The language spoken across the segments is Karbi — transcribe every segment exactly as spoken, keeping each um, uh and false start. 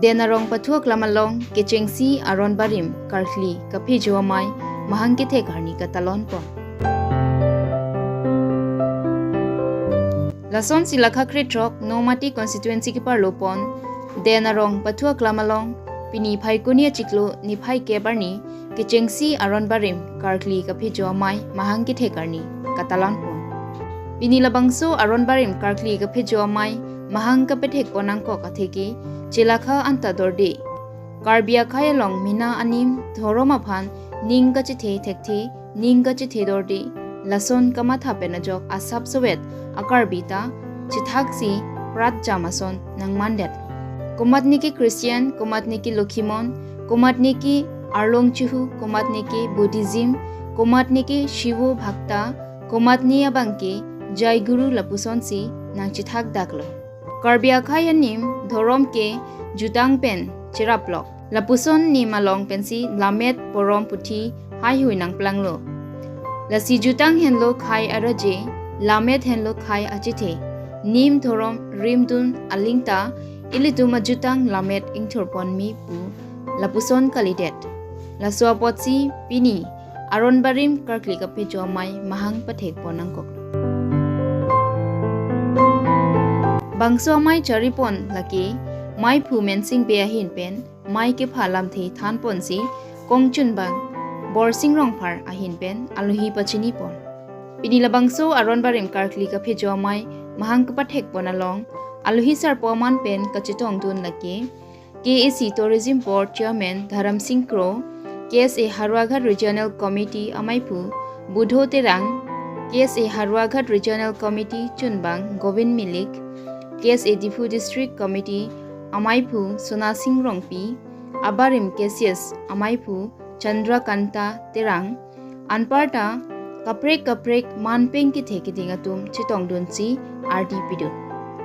Den arong pathu aklam along kechengsi aron barim karkli kaphejo amei mahang kethek arni katalon pon. Lasonsi lakha krethrok Nomati constituency keparlo pon Den arong pathu aklam along pini Phaikuni achiklo niphai kep arni kechengsi aron barim karkli kaphejo amei mahang kethek arni katalon pon. Pini labangso aron barim karkli kaphejo amei mahang kapethek pon nangkok atheke chelakha anta dorde. Karbi akhei along mena anim dhorom aphan ning kachethe thekthe, ning kachethe dorde, lason kamatha pen ajok asap sovet a-Karbi ta chethaksi prat jam ason nangmandet. Komatne ke Christian, komatne ke Lokhimon, komatne ke Arlong Chihu, komatne ke Buddhism, komatne ke Shivo Bhakta, komatne abangke Jai Guru lapusonsi nangchethak daklo. Karbi akhei anim dhorom ke jutang pen cheraplok. Lapuson nim along pensi lammet porom puthi haihui nangplanglo. Lasi jutang henlo khei araje, lammet henlo khei achethe. Nim dhorom rimdun aling ta ilitum ajutang lammet ingthur pon me pu lapuson kalidet. Laso apotsi pini aron barim karkli kaphejo amei mahang pathek pon nangkok. Bangso amei chari pon lake meiphu Mensing Bey ahin pen mei kepha lamthe than ponsi kongchunbang Borsing Rongphar ahin pen alohi pachini pon. Pini labangso aron barim karkli kaphejo amei mahang kapathek pon along alohi sarpo aman pen kachetongdun lake K A C Tourism Board Chairman Dharam Singh Kro, K S A Howraghat Regional Committee ameiphu Budho Terang, K S A Howraghat Regional Committee chunbang Govind Milik, K S A Diphu District Committee ameiphu Sona Singh Rongpi, abarim K C S ameiphu Chandra Kanta Terang, anparta kaprek kaprek manpeng kethe keding atum chetongdunsi ardi pidun.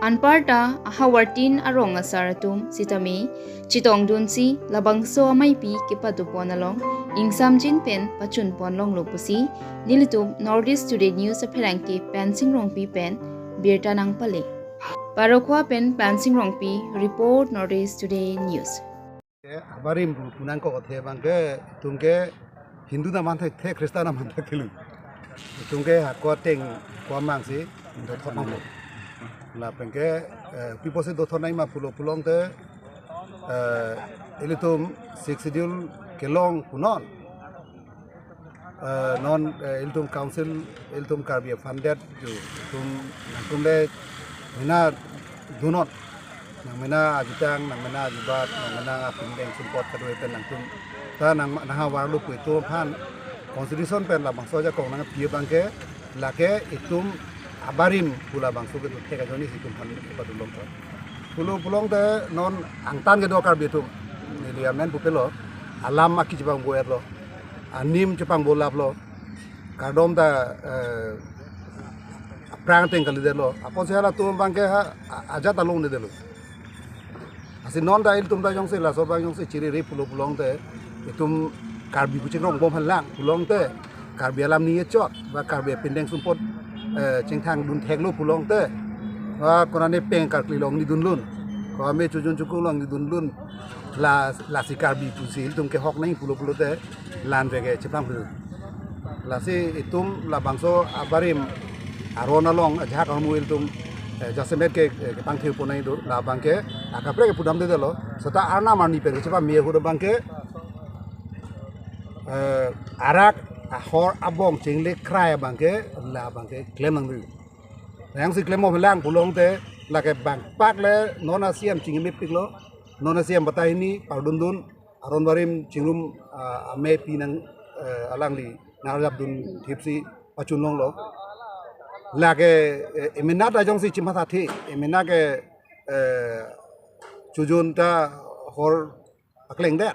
Anparta ahavartin arong asar atum sitame chetongdunsi labangso ameipi kepadopon along ingsamjin pen pachun pon longlo pusi nelitum North East Today News apherangke Pensing Rongpi pen birta nangpale. Parokhowa pen Pensing Rongpi report, North East Today News. Abarim pu nangkok athe abangke itum ke Hindu na manthek the, Christian na manthek thelu. Itum ke hako ateng ko-an amangsi dothot nanglo. Lapen ke, eh, pi apotsi dothot nangma pulo pulongte, eh, ilitum Sixth Schedule kelong punon. Eh, non, eh, ilitum council, ilitum Karbi aphan det ju, itum nangtum le mena dunnon, nang mena ajutang, nang mena ajubat, nang mena apindeng sumpot kado pen nangtum ta nang, nanghavarlo pu itum aphan constitution pen labangso ajakong nangpi abangke lake itum abarim pu labangso kedo thek ajoinesi itum aphan kepadolong. Pulo pulongte non angtan kedo Karbi atum, neli amen pupelo, alam aki chepangbo-etlo, anim chepangbo laplo, kardom ta, eh, aphrang ateng kalidetlo. Apotsi halatum abangke ha, a-, ajat along lidetlo. Lasi non ta ilitum ta jongsi laso abang jongsi chiriri pulo pulongte itum Karbi pu chingrong bom halang pulongte, Karbi alam ni echot ba Karbi apindeng sumpot, eh, chingthang dun theklo pulongte, ba konane peng karkli along nidunlun, ko ame chojun chokung along nidunlun, la, lasi Karbi pusi ilitum kehok nang pulo pulote, la-an veke cheplang phu. Lasi itum labangso abarim aron along ajahak ahormu ilitum, eh, jasemet ke, eh, kepangthir pon nangji do, labangke akaprek kepudamdedetlo. Seta arnam arni pen kechepame ahut abangke, eh, arak ahor abong chingle krai abangke, labangke klem nangji. Nangsi klem mo phelang pulongte, lake bang pak le non a-C M chingmepiklo, non a-C M batai hini pardundun, aron barim chingrum, ah, amei pinang, eh, alangli nangarjapdun thipsi pachun longlo. Lake, eh, emena ta jongsi chimathathe, emena ke, eh, chojun ta hor paklengdet,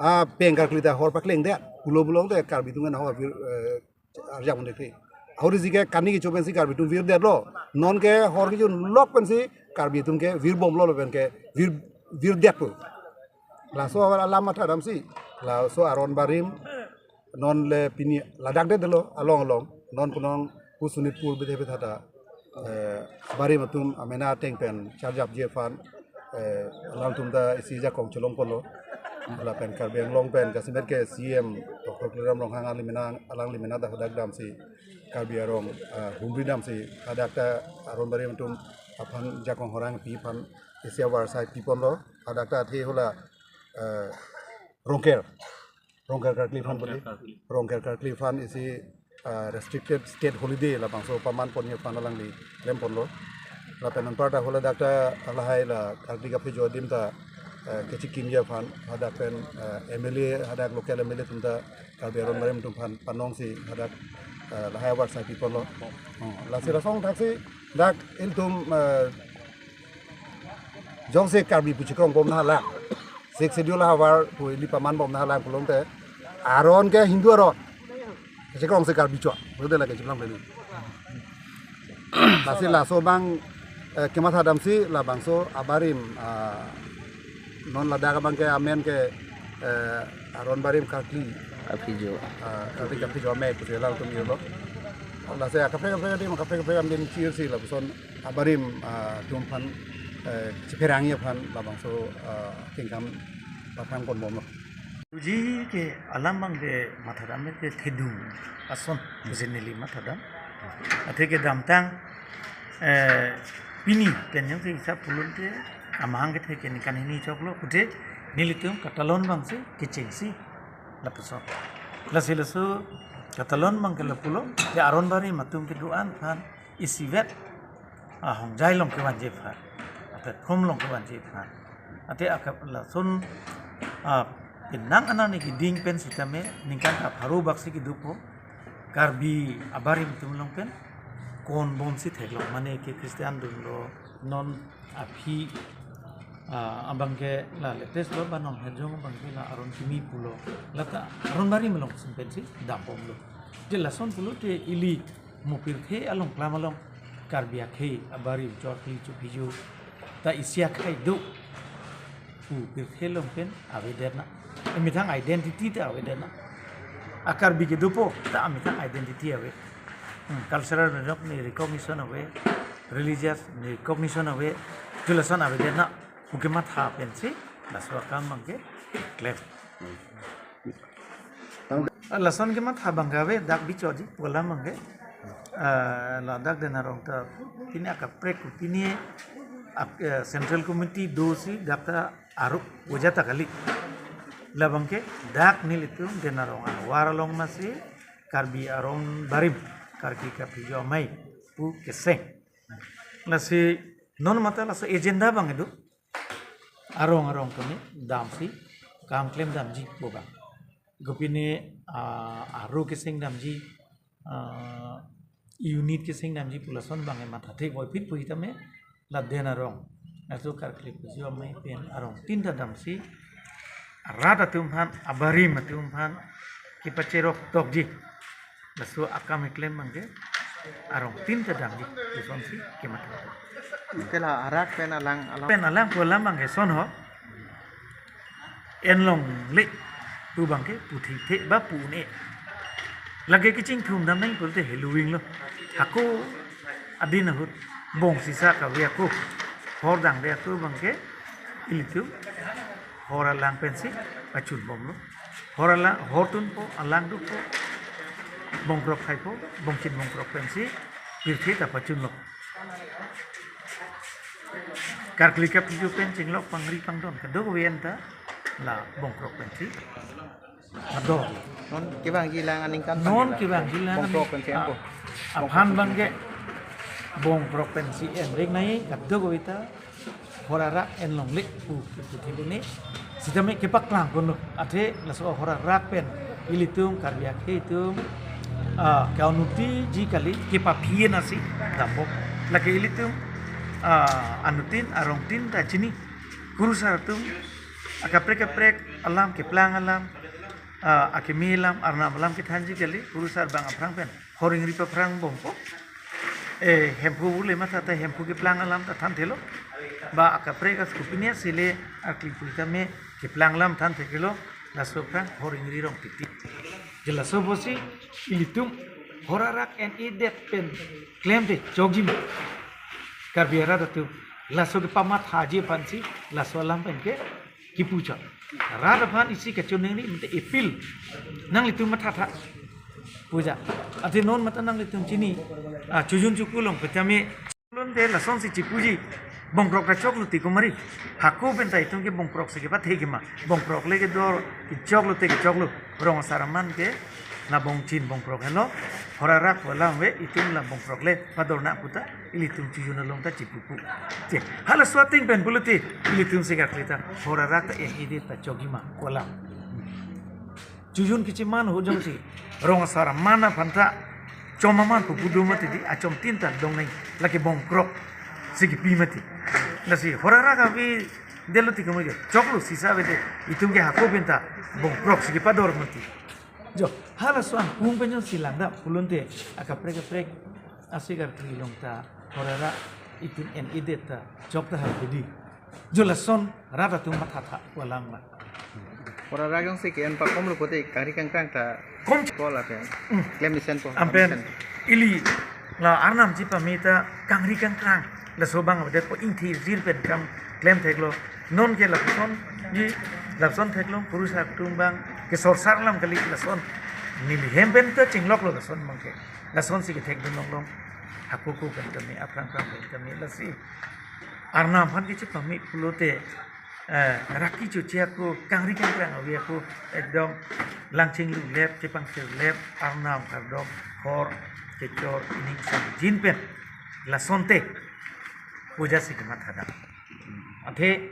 ah, peng karkli ta hor paklengdet pulo pulongte Karbi atum ke nahor vir, eh, arjap un-ekthe. Ahorsi ke kani kecho pensi Karbi atum virdetlo. Non ke hor kejun lok pensi Karbi atum ke virbomlo lapen ke vir, virdetpo. Laso alam matha damsi, laso aron barim non le pini ladakdetlo along along. Non punong pu Sonitpur bidhe bidhata, eh, barim atum amena ateng pen charjapji aphan, eh, alangtum ta isi jakong cholong ponlo. Lapen Karbi Anglong pen jasemet ke C M Doctor Tuliram Ronghang alangli mena, alangli mena ta hadak damsi Karbi arong, eh, humri damsi hadak ta aron barim atum aphan jakong horang pi aphan isi avarsai pi ponlo. Hadak ta athe hala, eh, Rongker, Rongker Karkli aphan puli. Rongker Karkli. Rongker Karkli aphan isi, ah, restricted state holiday labangso paman ponji aphan alangli klem ponlo. Lapen anparta hala dak ta lahai la Karkli kaphejo adim ta, eh, kachekimji aphan hadak pen, eh, M L A, hadak local M L A atum ta Karbi aron barim atum aphan panongsi hadak, eh, lahai avarsai pi ponlo. Oh, lasi lason thaksi dak ilitum, eh, jongsi Karbi pu chekong bom nanghalang, Sixth Schedule ahavar pu ili paman bom nanghalang pulote aron ke Hindu aron, chekongsi Karbi chot, pulote lake chiplang peli. Lasi laso abang, eh, kematha damsi labangso abarim, ah, non ladak abang ke amen ke, eh, aron barim Karkli, Kaphijo. Ah, Karkli Kaphijo Amei pusi alangtum yolo. Lasi akaprek kaprek adim, akaprek kaprek adim chirsi lapuson abarim, ah, atum aphan, eh, chepherangji aphan labangso, ah, kengkam paprang pon bomlo. Uji ke alam abang ke mathadam ke thedung ason, pusi neli mathadam. Athe kedamtang, eh, pini pen jongsi hisap pulote amahang kethe ke ningkan hini choklo, kuthe nelitum katalon abangsi kechengsi lapuson. Lasi laso katalon abang ke lapulo, te aron barim atum kedo-an aphan isivet, ah, hongjai along kevanji aphan, ah, platform along kevanji aphan. Ate akap lason, ah, penang anani keding pen sitame ningkan kapharo baksi kedopo Karbi abarim atum along pen kon bomsi theklong, mane ke Christian dunlo, non aphi, ah, abang ke la latest lo, ba non hajong abang ke la aron kimi pulo, lata aron barim along sim pensi dam bomlo. Je lason pulote ili mo pirthe along klam along Karbi akhei abarim chorkli chophijo ta isi akhei do pu pirthe along pen avedet na. Methang identity ta avedet na. A Karbi kedopo ta methang identity ave. Hmm, cultural recogni-, recognition ave, religious recognition ave, je lason avedet na pu kematha pensi laso akam abang ke klem. Ah, lason kematha abang ke ave, dak bichoji pu alam abang ke. Ah, ladak Dena arong ta pini akaprek pini ak-, eh, Central Committee dosi dak ta aruk uja ta kali. Labang ke dak nelitum Dena arong ahavar along masi Karbi aron barim, Karkli Kaphijo Amei pu keseng. Lasi non mata laso agenda abang kedo. Arong arong kami damsi kam klem damji pu abang. Kopine, ah, aro keseng damji, ah, unit keseng damji pu lason abang ematha thek voiphit pu sitame la Dena arong, laso Karkli Kaphijo Amei pen arongtin ta damsi arat atum aphan, abarim atum aphan kepacherok tokji. Laso akam keklem abang ke arongtin ta damji, lasonsi kematha. Ke la arak pen alang, alang. Pen alang pu alam abang ke son ho. En longle pu abang ke puthithe ba pu un-e. Lake kachingthum dam nang pulote heloving lo. Hako adin ahut bong sisa kave ako. Hor dangde ako abang ke ilitum hor alang pensi pachun bomlo. Hor alang, hor tunpo, alang dopo, bongkrok thaipo, bongchin bongkrok pensi pirthe ta pachunlo. Karkli Kaphijo pen chinglok pangri pangdon kadokave anta la bongkrok pensi ado. Non kevangji alang aningkan non kevangji alang bongkrok pensi ah, ampo. Aphan abang ke bongkrok pensi en rek nai kadokave ta hor arak en longle pu, pu, pu, pu ni. Sitame kepaklang kono. Athe laso hor arak pen ilitum Karbi akhei atum, ah, ke-unity ji kali, kepaphi nasi dambom. Lake ilitum, ah, anuttin arongtin ta chini. Kurusar atum akaprek kaprek alam, keplang alam, ah, akimi alam, arnam alam kethanji kali, kurusar abang aphrang pen hor ingri paphrang bompo. Eh, Hemphu vurle matha ta Hemphu keplang alam ta thanthelo. Ba akaprek as kopine sile akli pu sitame keplang alam thanthelo. Laso aphrang hor ingri rong titi. Je laso apotsi ilitum hor arak en-edet pen klemde chokji ma. Karbi arat atum Laso kepamathaji aphansi laso alam pen ke kipuchot. Rat aphan isi kachoningri mate appeal. Nanglitum mathatha puja. Athe non mate nanglitum chini, ah, chojun choku long petame lonte lasonsi chipuji. Bongkrok ta choklo ti kumari. Hako pen ta itum ke bongkrok si kepathe ke ma. Bongkrok le kedor, kechoklo te kechoklo. Rong asar aman ke la bongchin bongkrok helo. Hor arak pu alam ave, itum la bongkrok le pador na puta ilitum chojun along ta chipupu. Te, halaso ating pen pulote ilitum si karkli ta hor arak ta en-edet ta chokji ma pu alam. Chojun kechiman ahut jongsi rong asar aman aphan ta chom aman pupu do mati di, achomtin ta dong nang, lake bongkrok si kepi mati. Lasi hor arak avedetlo ti kumari, choklo sisa avedet, itum ke hako pen ta bongkrok si kepador mati. Jo, halaso angkung pen jongsi langdam pulote akaprek kaprek ase karkli along ta hor arak itum en-edet ta chok tahai bidi. Jo, lason rat atum mathatha pu alam ma. Hor arak jongsi ke-en pakomlo pote kangri kangkrang ta Kom. Ko lapen. Hmm. Klem mesenpo. Anpen. Mesen. Ili la Arnam chipame ta kangri kangkrang laso abang avedetpo, ingthi jir pen kam klem theklo. Non ke lapusonji, lapuson theklong, kurusar atum abang kesorsar alam kali lason. Neli hem pen ta chingloklo lason abang ke. Lasonsi kethekdun longlong. Hako ko pen kami, aphrang phrang pen kami, lasi Arnam aphan ke chepame pulote, eh, raki choche ako, kangri kangkrang ave ako, ekdom lang chinglu lep, chepangthir lep, Arnam kardom, hor kechor, ining song jin pen lasonte puja si kemathadam. Athe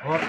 hor